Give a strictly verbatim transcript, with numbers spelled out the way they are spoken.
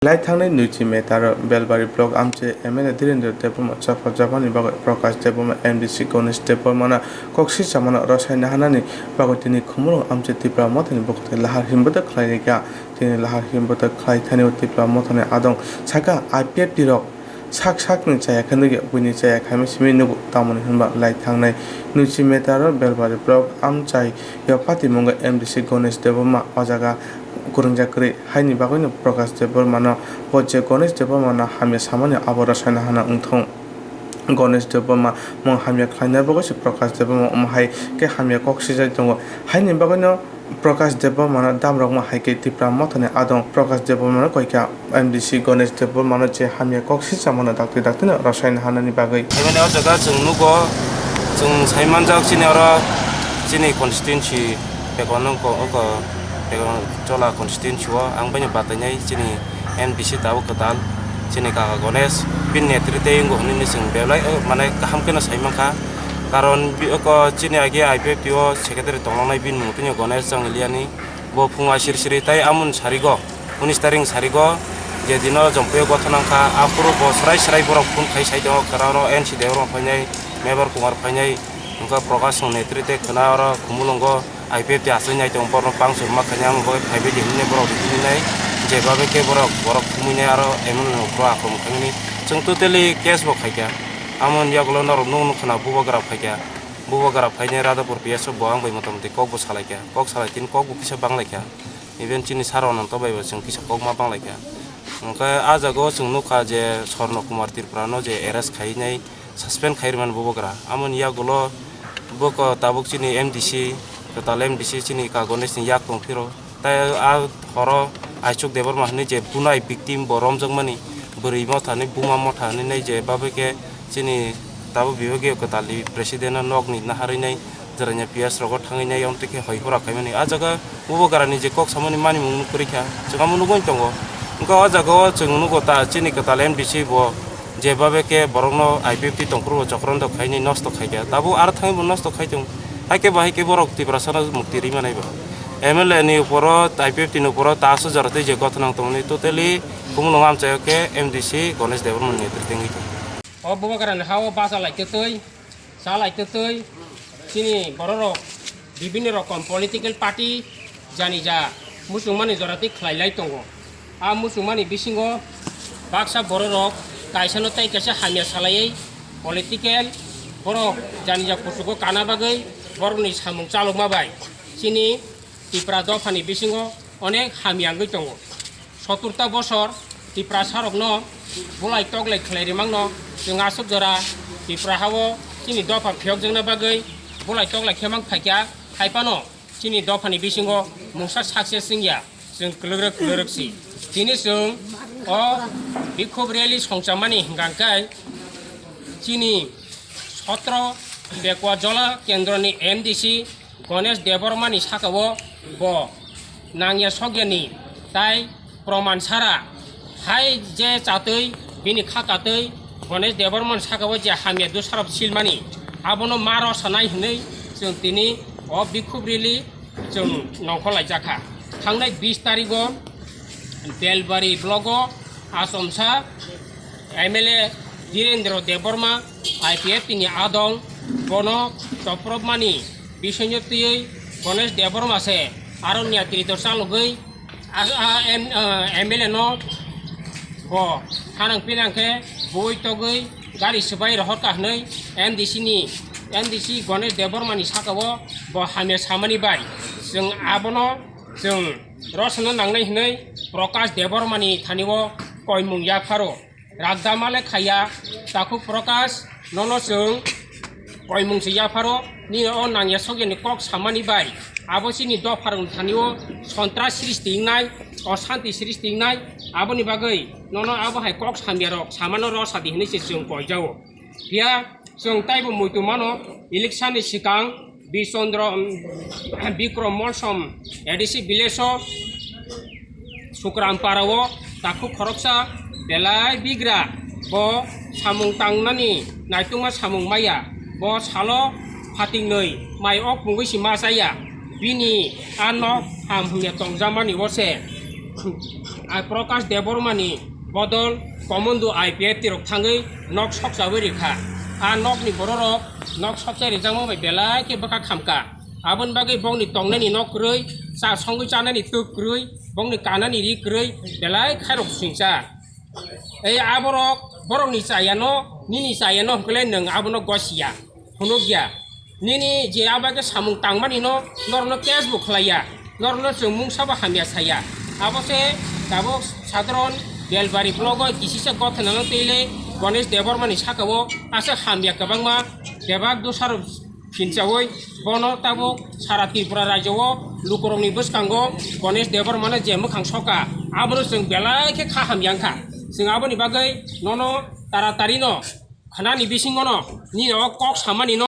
Lai thangnai nui chi May taro Belbari block amchai M L A Dhirendra Debbarma chapharjakmani bagwi Prakash Debbarma, M D C Ganesh Debbarmano kok sichakmano rwchapna hanani bagwi tini Khumulwng amchai Tipra Mothani bwkhwtwi lahar hinbwtwk khlai rikha. Tini lahar hinbwtwk khlai thani o Tipra Mothani adong sakha I P F T rok sak sakni chaya khe nugya, buini chaya khaima simi nugo, tamoni hwnba lai thangnai nui chi May taro Belbari block amchai o patimungo M D C Ganesh Debbarma o jaga kwrwngjak kwrwi. Haini bagwino Prakash Debbarmano bo je Ganesh Debbarmano hamya samani abo rwchapna hana wngthung. Ganesh Debbarma mung hamya khlaina bagwi se Prakash Debbarma omo hai khe hamya kok sijak tongo. Haini bagwino Prakash Debbarmano damrokma hai khe Tipra Mothani adong Prakash Debbarmano koi kha M D C Ganesh Debbarmano je hamya kok sichakmano dakti daktino rwchapna hanani bagwi. Haibani o jaga chwng nugo, chwng saimanjak chini oro chini constituency Bekonong ko, oko, Bekon Chola constituency o ang baino batainai chini M D C tabuk kwtal, chini kaka Ganesh, bini netrite wngo hwnwi chwng belai, o, mane kaham kheno sai mankha. Karon bi-, oko chini age I P F T o secretary tongnai bini mung tini Ganesh Chongliani, bo phunga siri siri tai amon sarigo, unis taring sarigo, je dino Jompui o gotha nangkha, aphuru bo srai srai borok phone khai sai tongo, kwraro N C Debbarma phainai, Mebar Kumar phainai, wngkha Prakash Chong netrite khwna oro Khumulwngo. I P F T achai nai tongo, borok bangso ma khainai, amo bagwi phaibai di hinwi borok rw hinwi nai, je bagwi khe borok, borok thumwi nai aro M L A ni uklo akromon khaimani. Chwng totally case bo khaikha. Amo ni yagulo norok nukgo nukha na bubagra phaikha. Bubagra phainai Radhapur P S o bo ang bai mota moti kok bo salaikha. Kok salai tini kok bo kisa banglaikha. Even chini sir Ananto bai bo chwng kisa kok ma banglaikha. Hwnkhe ah jaga o chwng nukha je Swarno Kumar Tripura no je arrest khainai, suspend khai rwmani bubagra. Amoni yagulo bwkha tabuk chini M D C, kwtal M D C chini ka Ganesh ni yak tong phiro. Tai a horo Aichuk Debbarma hinwi je bunai victim bo romjakmani, bwrwi motha hinwi, buma motha hinwi nai je, babui khe chini tabuk bibagio kwtal ni president no nok ni naharwi nai, jwraini P S rogo thangwi nai, amtwi khe hoi hora khaimani. A jaga bubagra ni je kok samani manimung kwrwi kha, chwng amo nugwi tongo. Wngkha o jaga o chwng nugo ta chini kwtal M D C bo, je babe khe borokno I P F T tongphuru bo chokrondo khainai nosto khaikha, tabuk aro thangwi bo nosto khai tongo. Haikhe bo haikhe borok Tiprasano mukti rwi manai bo. M L A ni uporo, I P F T ni uporo ta aswk jora tei je gotha nang tongmani totally Khumulwng amchaio khe M D C Ganesh Debbarma ni netrite wngwi tongo. O bubagrani ha-o bacha lai tei twi, cha lai tei twi, chini bororok bibinno rokom political party jani ja muchungmani jora tei khlai lai tongo. A muchungmani bisingo baksa bororok kaisano tei kaisa hamya salaiwi political borok jani ja kuchugo kana bagwi borokni samung chalokma bai chini Tipra dophani bisingo onek hamya wngwi tongo. Soturta bosor Tiprasarokno bulai toklai khlai rimangno chwng aswk jora Tipra ha-o chini dopha phiyokjakna bagwi bulai toklai khe mang phaikha, hai phano chini dophani bisingo mungsa success wngya, chwng kwlwkrwk kwlwkrwk si. Tini chwng o bikhub rally songchamani hwnkha khe chini sotro Bekwa Jola Kendroni M D C Ganesh Debbarmani saka-o bo nangya sokyani tai proman sara hai je chatwi bini kha katwi Ganesh Debbarmani saka-o je hamya dusarop silmani abono ma rw sanai hwnwi chwng tini o bikhub rally chwng nongkhor laijakha. Thangnai bis tarigo Belbari blogo achomsa M L A Dhirendra Debbarma I P F T ni adong bono chopropmani bisingtwi Ganesh Debbarma se aro niyatri to chalogwi a, a, M, a, M L A no bo hanang pinang khe bui togwi gari swbai rohorkha hwnwi M D C ni, M D C Ganesh Debbarma ni saka-o bo hamya samani bai chwng abono chwng rosano nangnai hwnwi Prakash Debbarmani thani-o koimung yapharo. Ragdama le khaiya, takhuk Prakash, nono chwng koimung se yapharo, nini o nangya sokyani kok samani bai abo chini dopharokni thani-o sontras srishti wngnai, oshanti srishti wngnai, aboni bagwi nono abo hai kok samyarok samano rosadi hwnwi se chwng koijao. Phiya chwng taibo muitu mano, election ni swkang Bichandra, um, Bikram Molsom A D C village o Sukram para o takhuk khoroksa belai bigra, bo samung tangnani naitungma samung maya, bo salo phatingnwi mai ok mungwi si ma chaya, bini a nok ham hwnya tongjakmani o se Prakash Debbarma ni bodol Komondo I P F T rok thangwi nok sokchawi rikha. A nokni bororok nok sokchai rijakma bai belai khe bwkha khamkha. Aboni bagwi bongni tongnani nok kwrwi, cha songwi chanani twk kwrwi, bongni kanani ri kwrwi belai khairok swngcha. Ei aborok borokni chayano, nini chayano hwnkhe nwng abono gosiya, phunukya. Nini je abo khe samung tangmani no, norokno case bo khlaiya, norokno chwng mungsa bo hamya saya. Abo se tabuk sadharon Belbari blogo kisisa gothanano twi le Ganesh Debbarma ni saka o aswk hamya kwbangma bebak dosarok phinchawi bono tabuk sara Tripura rajyo o lukurokni bwskango Ganesh Debbarmano je mwkhang soka, abono chwng belai khe kha hamya wngkha. Chwng aboni bagwi nono taratari no khnani bisingono nini o kok samani no